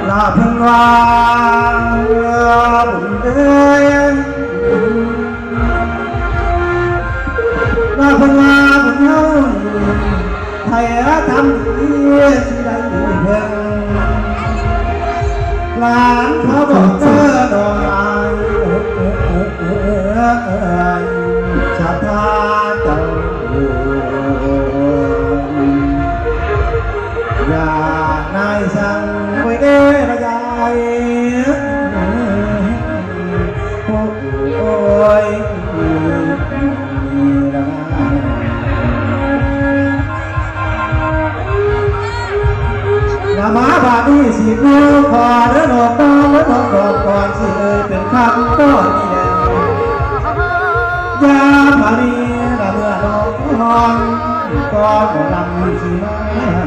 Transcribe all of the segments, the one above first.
ລາເພິ່ນວ່າ ບຸນເອີຍ ລາເພິ່ນວ່າ ບຸນເຮົານີ້ ໃຜທຳດີຊິໄດ້ເພິ່ງ ຫຼານເຂົາບອກເດີນ້ອງອ້າຍ ສັດທາເຈົ້າ ຢ່ານາຍສັ່ງໄວ້ເດີລະຍາຍ ໂອ້ຍ ນະມາບາດນີ້ຊິຮູ້ຂໍເດີນ້ອງ ເດີນ້ອງ ກ່ອນຊິເອີ່ຍເປັນຄຳກໍນີ້ແຫຼະ ຍາມມານີ້ລະເມື່ອນ້ອງ ກໍບໍ່ນຳຊິມາ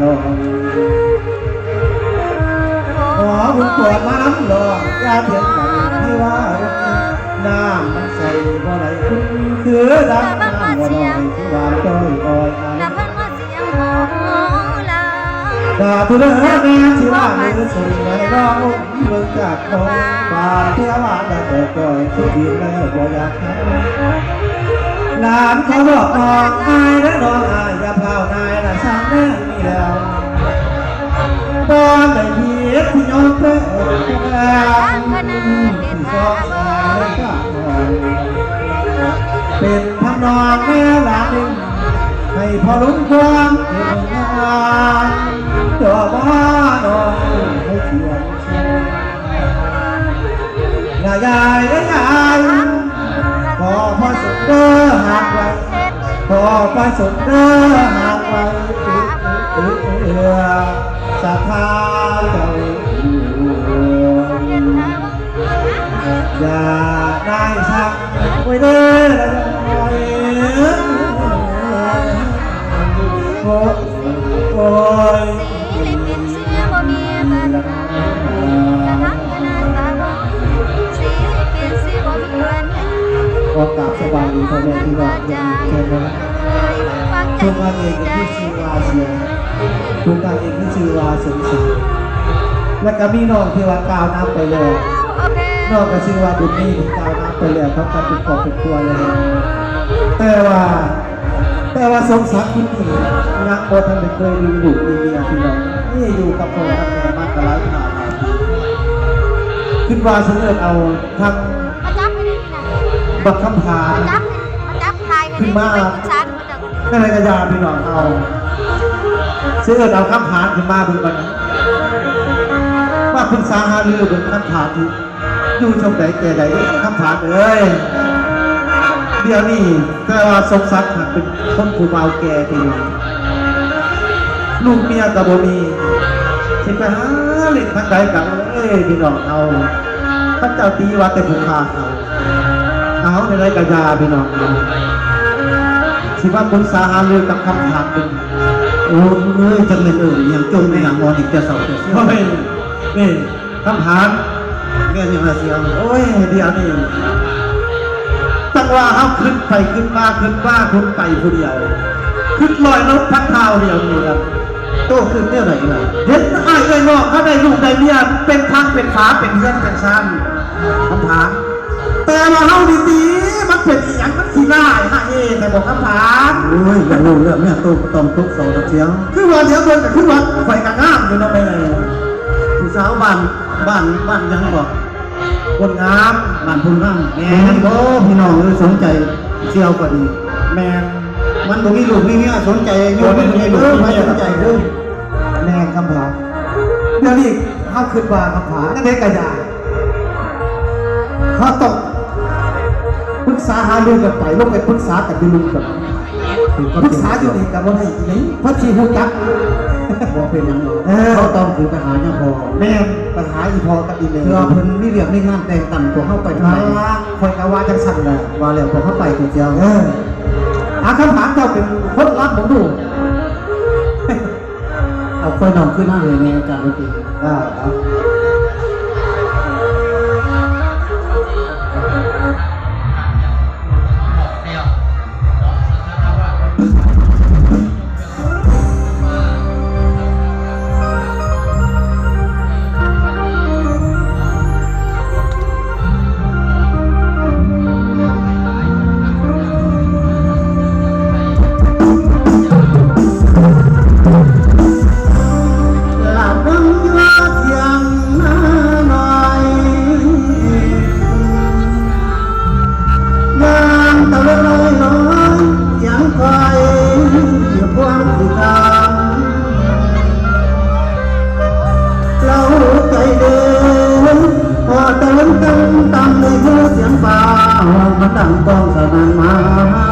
ນ້ອງ ຂໍບຸນກວດມານຳນ້ອງ ຢ່າຖຽງກັນໃຫ້ວ່າ ນ້ຳມັນໃສບໍ່ໄດ້ຂຸ້ນ ຄືດັ່ງນ້ຳບໍ່ນ້ອຍ ຄືວ່າຈ້ອຍອ້ອຍອັນ ສາທຸເດີແມ່ນຊິວ່າມືສູງໃຫ້ນ້ອງ ເບິ່ງຈາກນ້ອງ ບາດເທື່ອວ່າຈະຈ່ອຍ ຄືດີແລ້ວບໍ່ຢາກໃຫ້ ຫຼານຂໍບອກນ້ອງ ອາຍເດີນ້ອງ ອາຍຢ່າພ້າວນາຍນະ ຊ່າງແມ່ນນີ້ແລ້ວ ບໍ່ໄດ້ຜິດທີ່ຍອມແພ້ ເປັນທຳນອງແມ່ຫຼານ ໃຫ້ພໍ່ລຸງຄວາມເປັນງານ ເຈົ້າບ້ານນ້ອງໃຫ້ຂຽນ ລະຍາຍ ລະຍາຍ ຂໍພະສົງເດີຮັກໄວ້ ຂໍພະສົງເດີຮັກໄວ້ ສັດທາເຈົ້າ ຢ່າໄດ້ຊັກໄວ້ເດີ ລະຍາຍ ໂອ້ຍ ໂອ້ຍ. ຂໍກາບສະບາຍດີພໍ່ແມ່ພີ່ນ້ອງເພື່ອນແຟນຄລັບ ທຸກທ່ານເອງທີ່ຊື່ວ່າເສຍ ທຸກທ່ານເອງທີ່ຊື່ວ່າສົມສັກ ແລະກະມີນ້ອງທີ່ວ່າກ່າວນຳໄປແລ້ວ ນ້ອງກະຊື່ວ່າບຸນມີທີ່ກ່າວນຳໄປແລ້ວ ເຂົາກະເປັນຄອບເປັນຄົວແລ້ວ ແຕ່ວ່າ ແຕ່ວ່າສົມສັກຄົນນີ້ຍັງບໍ່ທັນໄດ້ເຄີຍມີລູກມີເມຍພີ່ນ້ອງ ນີ້ຢູ່ກັບພໍ່ກັບແມ່ມາກະຫຼາຍທ່າຫຼາຍປີ ຄິດວ່າຊິເອີ້ນເອົາທັງ ມາຈັບໃຫ້ໄດ້ນີ້ນະ ບັກຄຳຜານ ມາຈັບໃຫ້ ມາຈັບຖ່າຍໃຫ້ ຂຶ້ນມາ ໄດ້ປຶກສາກັນ ຈັ່ງໃດກະຢ່າພີ່ນ້ອງເຮົາ ຊິເອີ້ນເອົາຄຳຜານຂຶ້ນມາເບິ່ງກ່ອນ ມາປຶກສາຫາລືເບິ່ງຄຳຖາມທີ່ ຢູ່ຊ່ອງໃດແກ່ໃດເດ້ ຄຳຖາມເອີຍ ດຽວນີ້ ແຕ່ວ່າສົມສັກຫັ້ນເປັນຄົນຜູ້ບ່າວແກ່ພີ່ນ້ອງ ລູກເມຍກະບໍ່ມີ ຊິໄປຫາຫຼິ້ນທາງໃດກະເອີຍ ພີ່ນ້ອງເຮົາ ເຂົາເຈົ້າຕີວ່າແຕ່ຜູ້ຂ້າເຂົາ ເອົາ ແນວໃດກະຢ່າພີ່ນ້ອງເຮົາ ຊິມາປຶກສາຫາລືກັບຄຳຖາມເປັນ ໂອ້ຍ ຈັກແມ່ນເອີ່ນອີ່ຫຍັງ ຈົ່ມອີ່ຫຍັງ ນອນອີກແຕ່ເຊົ້າແຕ່ສວຍ ໂອ້ຍ ນີ້ ຄຳຖາມ ແມ່ນຫຍັງລະສຽງ ໂອ້ຍ ດຽວນີ້ ຈັ່ງວ່າເຮົາຄຶດໄປຄຶດມາ ຄຶດມາຄຶດໄປຜູ້ດຽວ ຄຶດລອຍລົງພັດທ້າວດຽວນີ້ລະ ໂຕຄຶດແນວໃດລະ ເຫັນອ້າຍເອື້ອຍນ້ອງເຂົາໄດ້ລູກໄດ້ເມຍ ເປັນທາງເປັນຝາ ເປັນເຮືອນເປັນຊານ ຄຳຖາມ ແຕ່ວ່າເຮົານີ້ຕິ ມັນເປັນອີ່ຫຍັງ ມັນຂີ້ຮ້າຍຫະເຫແທ້ບໍຄຳຖາມ ໂອ້ຍ ຢາກຮູ້ເລື່ອງເນຍ ໂຕບໍ່ຕ້ອງຕົກເຊົາດອກສຽງ ຄືວ່າດຽວເບິ່ງກະຄືວ່າຂ້ອຍກະງາມຢູ່ເນາະແມ່ ຜູ້ສາວບ້ານ ບ້ານ ບ້ານຫຍັງເກາະ ໂພນງາມ ບ້ານໂພນງາມ ແມ່ນບໍ່ພີ່ນ້ອງເອີຍ ສົນໃຈສ່ຽວກະດີ ແມ່ນ ມັນບໍ່ມີລູກມີເມຍ ສົນໃຈຢູ່ ບໍ່ມີລູກມີເມຍ ສົນໃຈເດີ ແມ່ນຄຳຖາມ ດຽວນີ້ເຮົາຄຶດວ່າຄຳຖາມ ແນວໃດກະຢ່າ ເຮົາຕ້ອງປຶກສາຫາລືກັນໄປ ລົງໄປປຶກສາກັນຢູ່ລຸ່ມກັນ ປຶກສາຢູ່ນີ້ກະບໍ່ໄດ້ອີ່ຫຍັງ ເພິ່ນຊິຮູ້ຈັກ ບໍ່ເປັນຫຍັງດອກ ເອີ ເຮົາຕ້ອງຄືໄປຫາຍາພໍ່ ແມ່ນ ໄປຫາອີ່ພໍ່ກັບອີ່ແມ່ ເພື່ອເພິ່ນມີວຽກມີງານແຕ່ງຕັ້ງພວກເຮົາໄປ ນັ້ນລະ ຂ້ອຍກະວ່າຈັ່ງຊັ້ນແຫຼະ ວ່າແລ້ວພວກເຮົາໄປຕົວະ ເອີ ອາ ຄຳຖາມ ເຈົ້າເປັນຄົນລຳບໍ່ຮູ້ ເອົາຂ້ອຍນ້ອງຄືນາງໃຫ້ແດ່ ອາຈານດົນຕີ ເອີ ເອົາ. ດັ່ງກ້ອງສະໜັ່ນມາຫາ